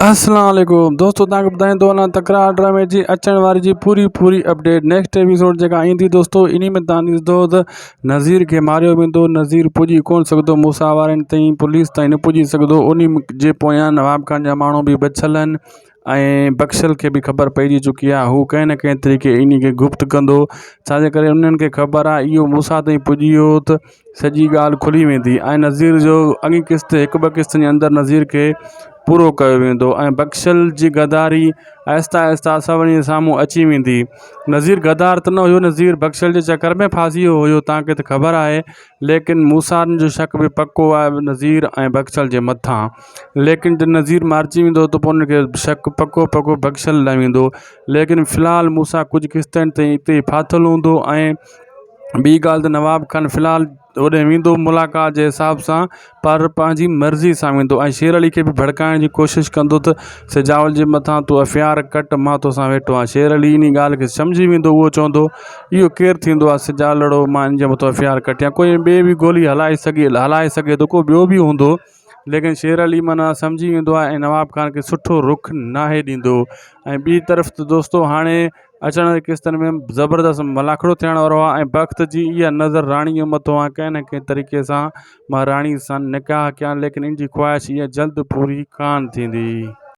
اسلام عليڪم دوستو تهان کي ٻڌائيندو هلان تڪرار ڊرامي جي اچڻ واري جي پوري پوري اپڊيٽ نيڪسٽ ايپيسوڊ جيڪا ايندي دوستو انهي ۾ تهان ڏسندو ته نذير کي ماريو ويندو نذير پڄي ڪون سگهندو موسيٰ وارن تائين پوليس تائين نه پڄي سگهندو انهي جي پويان نواب خان جا ماڻهو به بچيل آهن ۽ بخشل کي به خبر پئجي چڪي آهي هو ڪنهن نه ڪنهن طريقي انهي کي گپت ڪندو ڇاجي ڪري انهن کي خبر آهي اهو موسيٰ تائين پڄي ويو ته سڄي ڳالهه کلي ويندي ۽ نذير جو اڳين قسط هڪ ٻه قسطن جي اندر نذير کي پورو ڪيو ويندو ۽ بخشل جي غداري آهستي آهستي سڀني جي سامهون اچي ويندي نذير غدار ته نه هيو نذير بخشل جي چڪر ۾ ڦاسي ويو هيو توهان کي ته خبر آهي ليڪن موسيٰ جو شڪ به پڪو آهي نذير ۽ بخشل جي مٿان ليڪن جڏهن نذير مارجي ويندو ته پوء ان کي شڪ پڪو پڪو بخشل ڏانهن ويندو ليڪن في الحال موسيٰ ڪجهه قسطن تائين اتي ئي ڦاٿل هوندو ۽ ٻي ڳالهه ته نواب خان في الحال هوڏي ويندو ملاقات جي حساب سان پر پنهنجي مرضي سان ويندو ۽ شير علي کي به ڀڙڪائڻ جي ڪوشش ڪندو ته سجاول جي مٿان تون ايف I R ڪٽ مان توسان ويٺو آهيان شير علي انهي ڳالهه کي سمجهي ويندو اهو چوندو اهو ڪير ٿيندو آهي سجالڙو مان ان جي مٿان ايف I R ڪٽيان ڪوئي ٻئي به گولي هلائي سگهي هلائي سگهي ٿو ڪو ٻيو به هوندو ليڪن شير علي معنيٰ سمجهي ويندو آهي ۽ نواب خان کي سٺو رخ ناهي ڏيندو ۽ ٻي طرف ته دوستو هاڻي اچڻ واري قسطن ۾ زبردست ملاکڙو ٿيڻ وارو آهي ۽ بخت جي اها نظر راڻي جي مٿو آهي ڪنهن نه ڪنهن طريقي سان مان راڻي سان نڪاح ڪيان ليڪن ان جي خواهش اها جلد پوري ڪانه ٿيندي.